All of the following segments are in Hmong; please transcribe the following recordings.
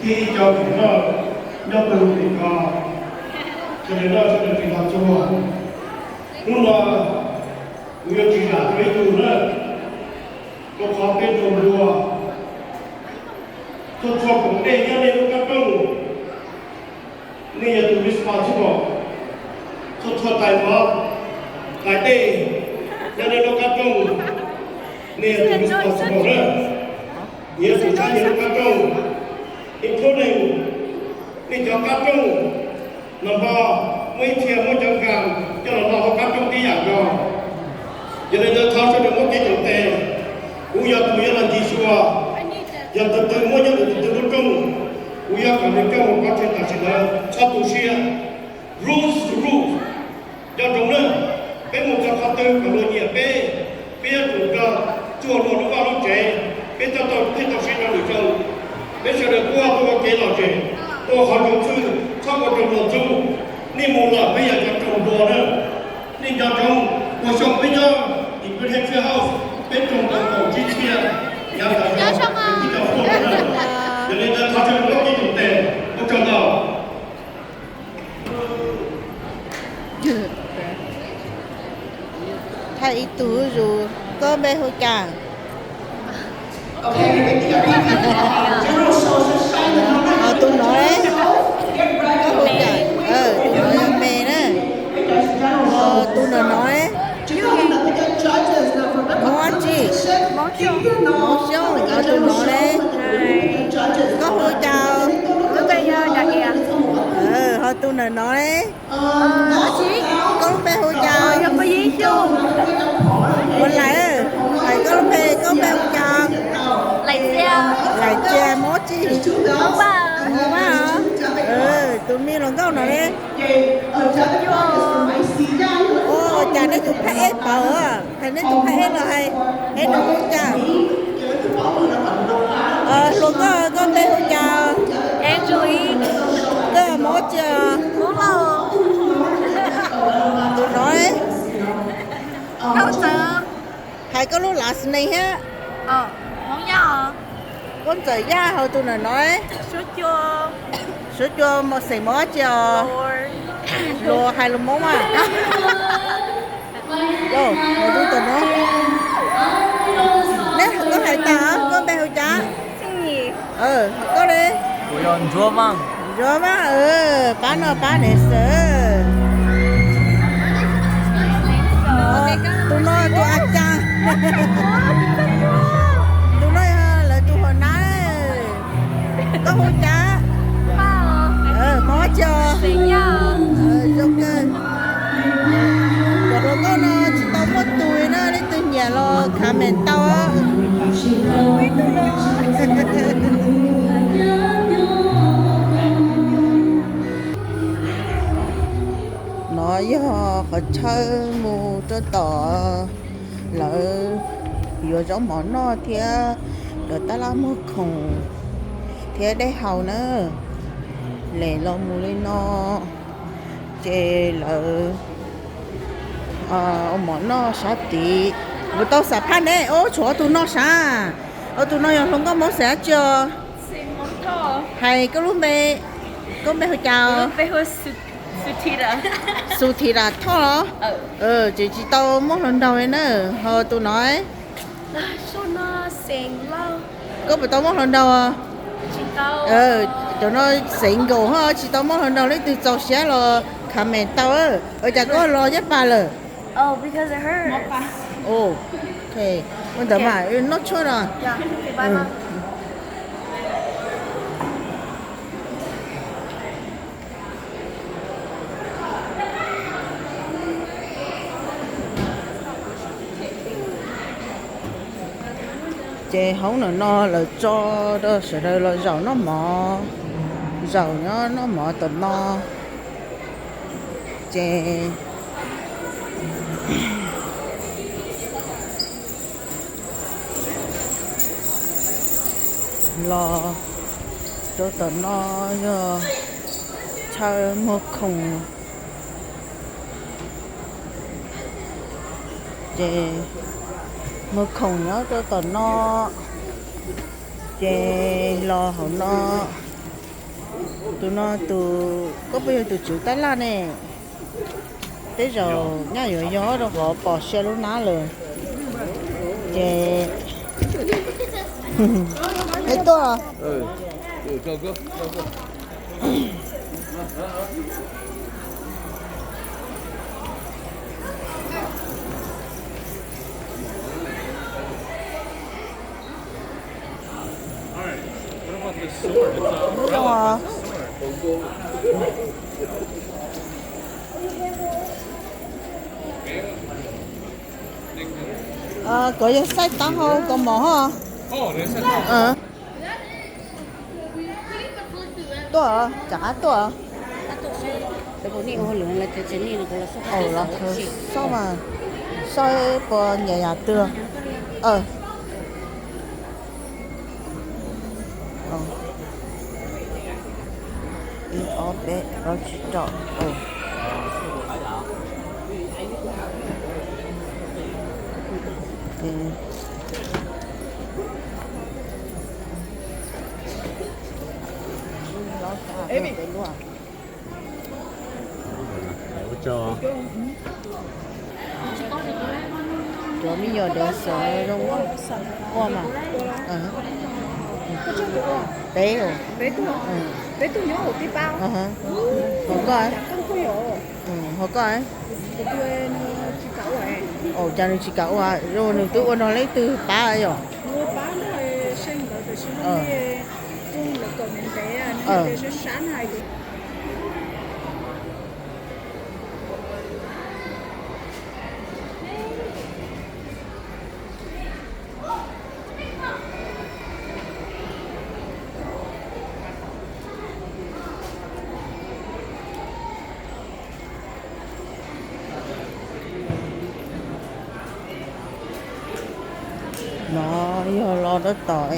Ib cov tub noj nyob pawg lug tim ko, sawv daws noj sawv daws tsis los txuag. Hnub no kuv yuav tsis zam rau ib tug na, rau qhov peb tsaus ntuj, txhua txhua koom dej nyob nej lub qab rooj, nej yog tus responsible. Txhua txhua tais mov, tais dej nyob nej lub qab rooj, nej yog tus responsible na. Yuav tsum saib nej lub qab rooj, including nej cov qab rooj, no npo, muaj ib txhia muab cov nkas coj los lo hauv qab rooj tib yam nkaus. Yog li ntawd thov sawv daws muab kev koom tes, kuv yog tus yuav los ncig xyuas, yog tus twg muab nyob tus twg lub rooj, kuv yuav kom nws coj mus pov tseg tam sim ntawd, txhob tu siab. Rules is rules. Nco ntsoov na, peb mus txog qhov twg kom luag nyiam peb, peb yuav tsum nco txuag luag lub vaj lub tsev, peb thiaj tau, thiaj tau siv rau lwm zaus. Peb sawv daws tuaj tuaj ua kev lom zem, tuaj qhov zoo xwb, txhob ua rau luag ntxub. Nej mus lawm peb yog cov raug ntuas na. Nej nco ntsoov, ua xyoo peb nyob Imperial House, peb raug ntuas kaum tsib txhiab, yav tas zog peb tib co foob na. Yog li ntawd thov sawv daws muab kev koom tes, ua tsaug ntau. Thaij ib tug zus, koj npe hu cas? Ho tus no, koj hu cas? Tus no yog Me na. Ho tus no no, Hmoob dab tsi? Hmoob Xyooj. Ho tus no ne? Koj hu cas? Ho tus no no ne? Koj lub npe hu cas? Ua Lais. Hais koj lub npe, koj lub npe hu cas? Lais Txia. Hmoob tsi? Hmoob Vaj. Tus me hluas nkauj no ne? Ua cas neb tus phab eb paus, hais neb tus phab eb los hais, eb no hu cas? Hluas nkauj, koj npe hu cas? Koj Hmoob tsi? Tus no, hais koj lub last name thiab. Koj Ntxawm Yaj. Ho tus no no? Suab Cua, xeem Hmoob tsi os? Luas, hais lus Hmoob mas. Los, tus tom no, neb koj hais tas, koj npe hu cas? Koj ne? Ntsuab Vaj, pab no pab ne xwb. Tus no tus a cas. Tus no yog lawv tus hua nab. Koj hu cas? Hmoob tsi os? Zoo kawg. Cov hluas nkauj no tsis tau muaj tus na, leej twg nyiam los comment tau. No yog qhov chaw mus rau tom lawv yuav zaub mov noj thiab cov tab laj muag khoom thiab dej haus na. Les los mus li no, ces lawv ua mov noj sab tid. Kuv tau xam phaj ne, ob tshuav ob tug noj sab. Ob tug no yog hluas nkauj Hmoob xeem dab tsi os? Hais koj lub npe, koj npe hu cas? Suthiras Thoj los? Ces tsis tau muab hluas nraug li na. Ho tus no? Koj puas tau muab hluas nraug? Cov no single ho tsis tau muab hluas nraug, leej twg txaus siab los comment tau. Ua cas koj los nyob pas lawm? Ua ntawd mas noj tshuaj no. Ces hoob no no lawv tso rau sawv daws los zaum noj mov, zaum nyob noj mov tom no. Ces los rau tom no yog chaw muag khoom. Ces muag khoom nyob rau tom no, ces los hauv no. Tus no tus, koj puas yog tus tswv tab laj ne? Tej zaum nyaj yuav yog rau qhov pom sia lub nab lawm. Ces es tuaj. Kov yog xaij taub hau kov mov ho. Tuaj, rov qab tuaj. Los xauj mas, xauj puas nyiam yam twg. Ib ob peb plaub tsib rau. Cov me nyuam dev xwb zoo ua mas. Peb, hos koj, hos koj, cas nws tsis kam ua, nws twb ua no leej twg pab yom. No yog los rau tom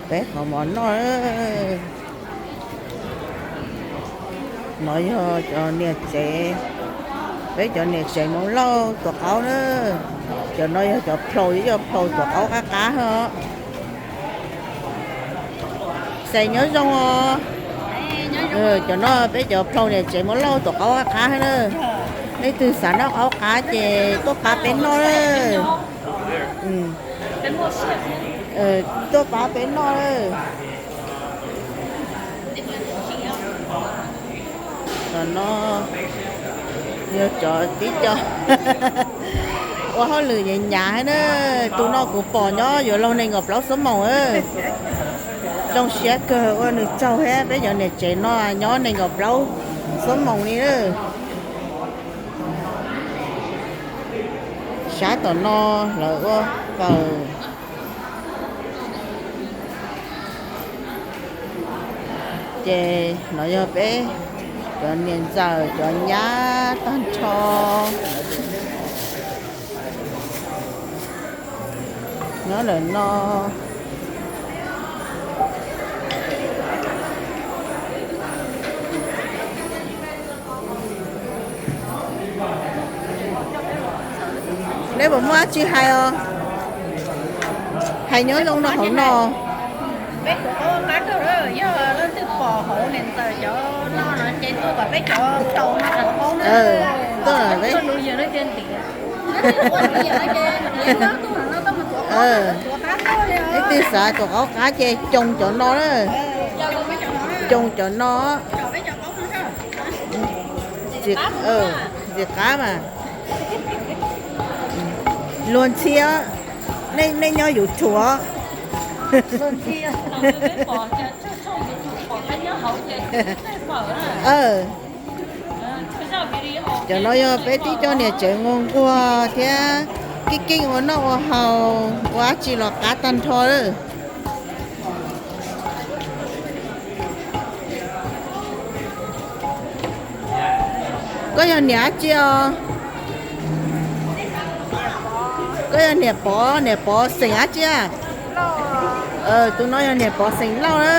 peb qhov mov noj. No yog cov niam tsev, peb cov niam tsev Hmoob Lauj tuav qaub na. Cov no yog cov plhau, yog plhau tuav qaub qab qab os. Xeem nyob zoo os. Cov no peb cov plhau niam tsev Hmoob Lauj tuav qaub qab qab na. Leej twg xav noj qaub qab ces tuaj pab peb noj na. Tuaj pab peb noj na. Cov no yog cov tib co ua hauj lwm nyav nyav na. Tus no kuv pom nyob yuav luag nees nkaum plaub xuab moos. Zoo siab kawg ua nws tsaug thiab, peb cov niam tsev no nyob nees nkaum plaub xuab moos li na. Sab tom no lawv ua faws. Ces no yog peb cov niam ntxawm cov nyab tag nrho nyob lawm no. Neb puas muaj dab tsi hais os? Hais nyob zoo rau hauv no. Tuaj, leej twg xav tuav qaub qab ces coo cov no na. Coo cov no. Ntxim qab mas. Luag ntxhi, nej nyob YouTube. Cov no yog peb tib co niam tsev nquag nquag thiab keej keej ua noj ua haus, ua dab tsi los qab tag nrho lawm. Koj yog niam dab tsi os? Koj yog niam Pov, niam Pov xeem dab tsi a? Tus no yog niam Pov xeem Lauj na.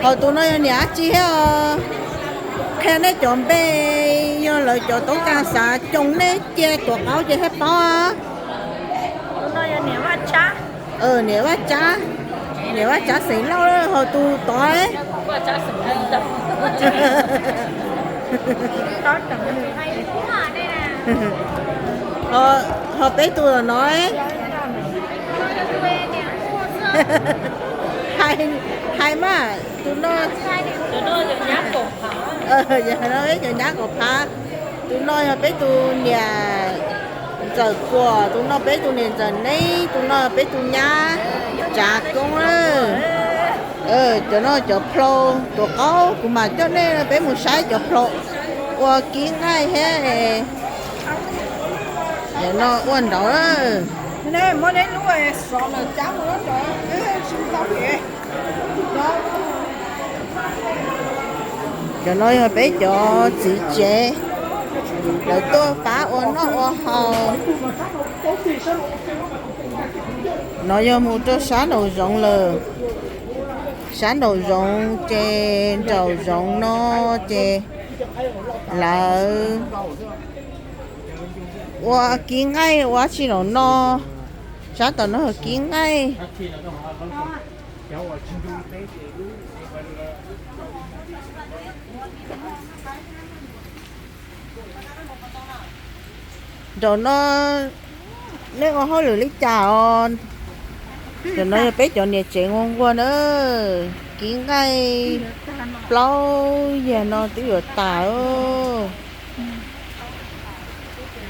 Hos tus no yog niam dab tsi thiab os? Qhia nej cov npe, yog lawv cov toob kas xav coo nej cia tuav qaub ces thiaj paub. Tus no yog niam Vaj Tsab. Niam Vaj Tsav, niam Vaj Tsav xeem Lauj ho tus tod. Ho peb tus no, hais mas, tus no, no peb cov nyab Kaum Phav, tus no yog peb tus niam ntxawm Kuam, tus no peb tus niam ntxawm Neeb, tus no peb tus nyab Tsav Koob na. Cov no cov plhu, tus qaub kuv mam coj nej peb mus saib cov plhu ua kib nqaij thiab. Cov no ua nraud. Cov no yog peb cov txiv tsev, lawv tuaj pab ua noj ua haus. No yog mus rau sab nraum zoov lawm. Sab nraum zoov ces nraum zoov no ces lawv ua kib nqaij ua tsi nraum no. Sab tom no yog kib nqaij. Nraum no nej ua hauj lwm li cas os? Cov no yog peb cov niam tsev nquag nquag na. Kib nqaij plaub yag no twb yuav tas.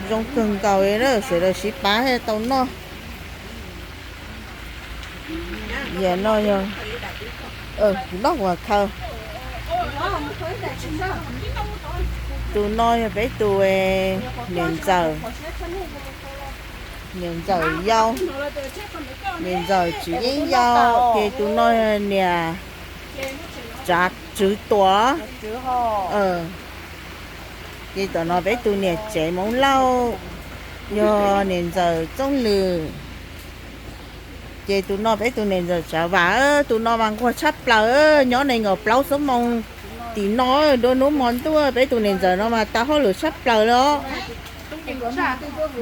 Zoo kawg nkaus li na, sawv daws sib pab thiaj tau noj. Yam no yog, kuv noj kuv khaws. Tus no yog peb tus niam ntxawm, niam ntxawm yau, niam ntxawm Tswv Yeeb yau, ces tus no yog niam Tsav Tswv Tuam. Ces tom no peb tus niam tsev Hmoob Lauj yog niam ntxawm Txooj Lwm. Ces tus no peb tus niam ntxawm Tsav Vam, tus no mas nquag tshaj plaws, nyob nees nkaum plaub xuab moos tim no, dua hnub hmo ntuj peb tus niam ntxawm no mas tau hauj lwm tshaj plaws li os.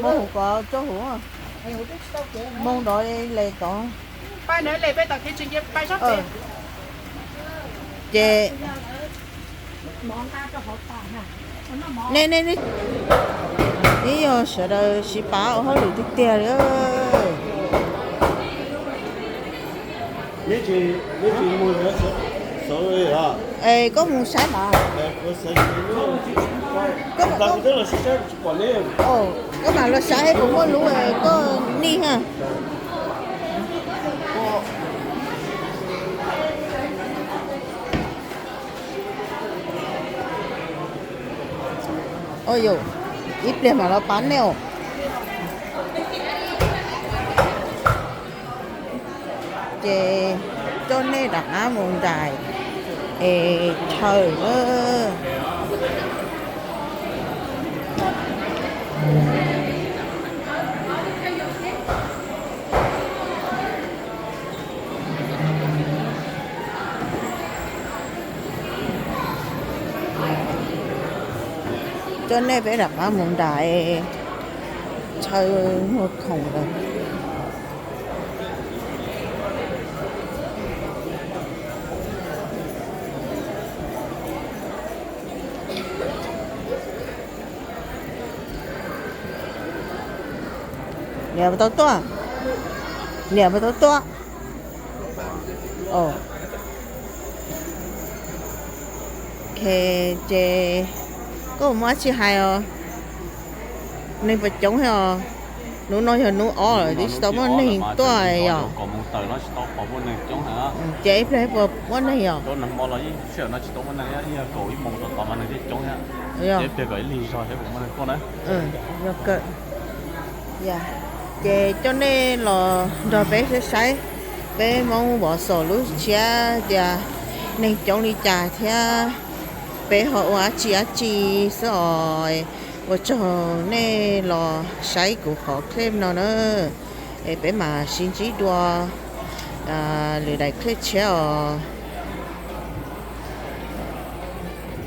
Moog huv kov, moog nrov le tod. Ces nej, nej, ib yog sawv daws sib pab ua hauj lwm tiag tiag li. Es koj mus saib mas, koj mam los saib puas muaj lub koj nij ha. Ua yus, ib pliag mam los pab nej os. Ces coj nej rov qab mus nraim es chaw na. Coj nej peb rov qab mus nraim chaw muag khoom lawm. Niam puas tau tuaj? Niam puas tau tuaj? Ok, ces koj puas muaj dab tsi hais os? Neeg puas coob thiab os? Hnub no yog hnub ob lawm twb tsis tau muaj neeg tuaj yom? Ces ib pliag puas muaj neeg yom? Ces coj nej los nrog peb saib saib peb Hmoob Vov Xos lub tshiab tias neeg coob li cas thiab peb ho ua dab tsi dab tsi xwb os. Ua tsaug nej los saib kuv qhov clip no na, es peb mam sib ntsib dua lwm daim clip tshiab os.